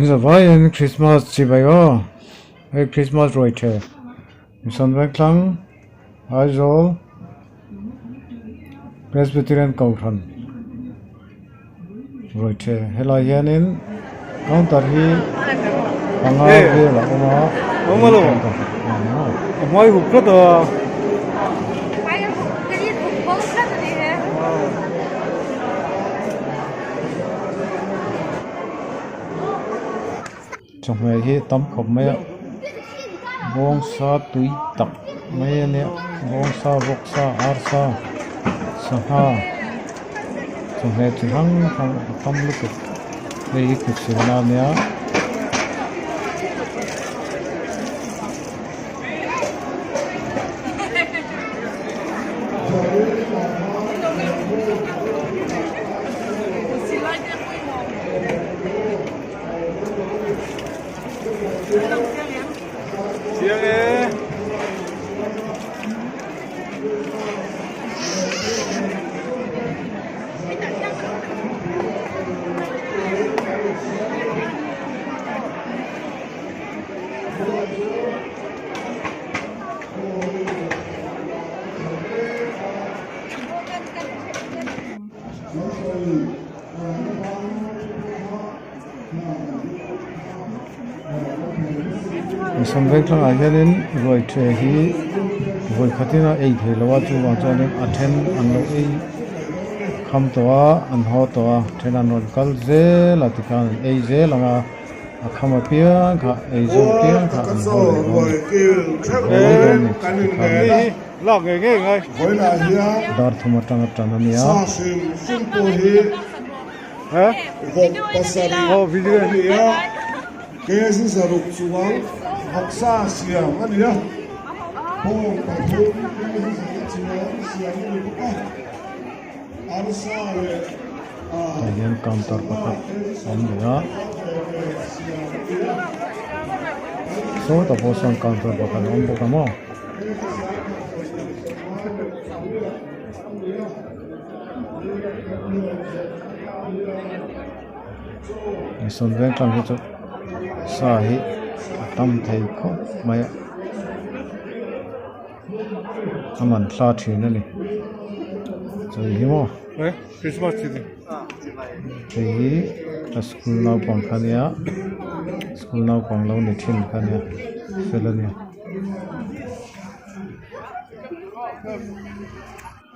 Zavaiin Christmas chibai aw hei Christmas ruai the Mission Vengthlang Aizawl Presbyterian Kohhran ruai the helai hianin counter hi panga vel a awm a. Chawhmeh hi tam khawp mai a bawngsa tui tak mai a nia bawngsa vawksa arsa sangha chawhmeh chi hrang hrang a tam lutuk hei hi kut silna a nia. Chiang e. Mission Vengthlangah hianin ruai ṭhe hi vawi khatin a ei thei lo a chuvang chuanin a then an lo ei kham tawh a an haw tawh a then an rawn kal zel a tikhan an ei zel ang a a kham apiang kha ei zawng apiang kha an haw leh dawn a ni an haw mai dawn a ni tikhan. Lak ngei ngei ngai. Vawiinah hian Dar thum atanga tan a nia. sa hrim hrim pawh hi vawk pasarih a ni a, kg zaruk chuang vawksa siam a ni a, bawng pathum kg zaruk chuang siam a ni bawk a, arsa leh Tah hian counter pakhat a awm leh a, sawtah pawh sawn counter pakhat a awm bawk a maw. Mission Vengthlang hi chu sa hi a tam thei khawp mai a a man thla thin a ni chawi hi maw hei hi a school naupang kha nia school naupang lo ni thin kha nia fel a nia.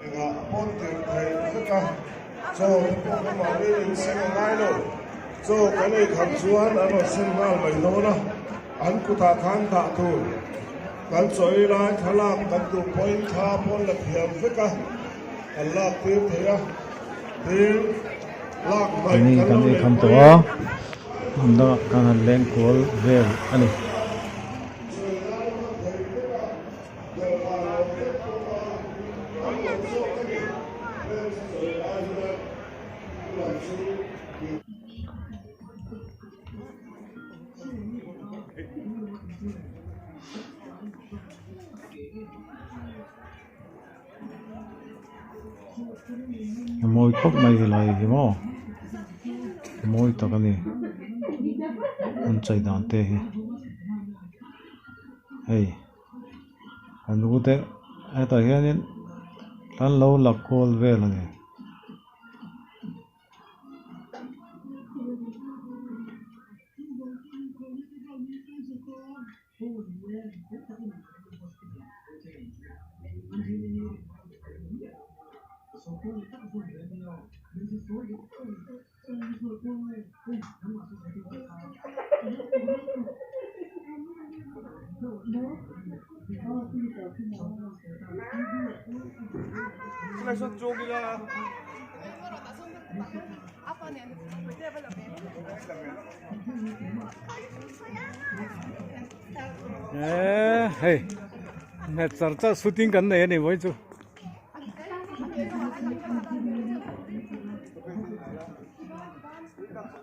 Engah pawn tirh theih vek a, chaw te pawh kan mahni in seng a ngai lo. Chaw kan ei kham chuan an rawn seng nghal mai dawn a, an kutah khan dah tur kan chaw ei lai thlalak kan duh pawhin thla pawn la thiam vek a, kan lak tir thei a, tin lak hmaih Ni kan kan lo ei neih kham tawh pawhin. a, hmun dangah kan han leng kual vel a ni. A mawi khawp mai helai hi maw mawi tak a ni an chei dan te hi hei a nu te hetah hianin an lo la kual vel a ni. Eee hei hmet char char shooting kan nei a ni mawi chu.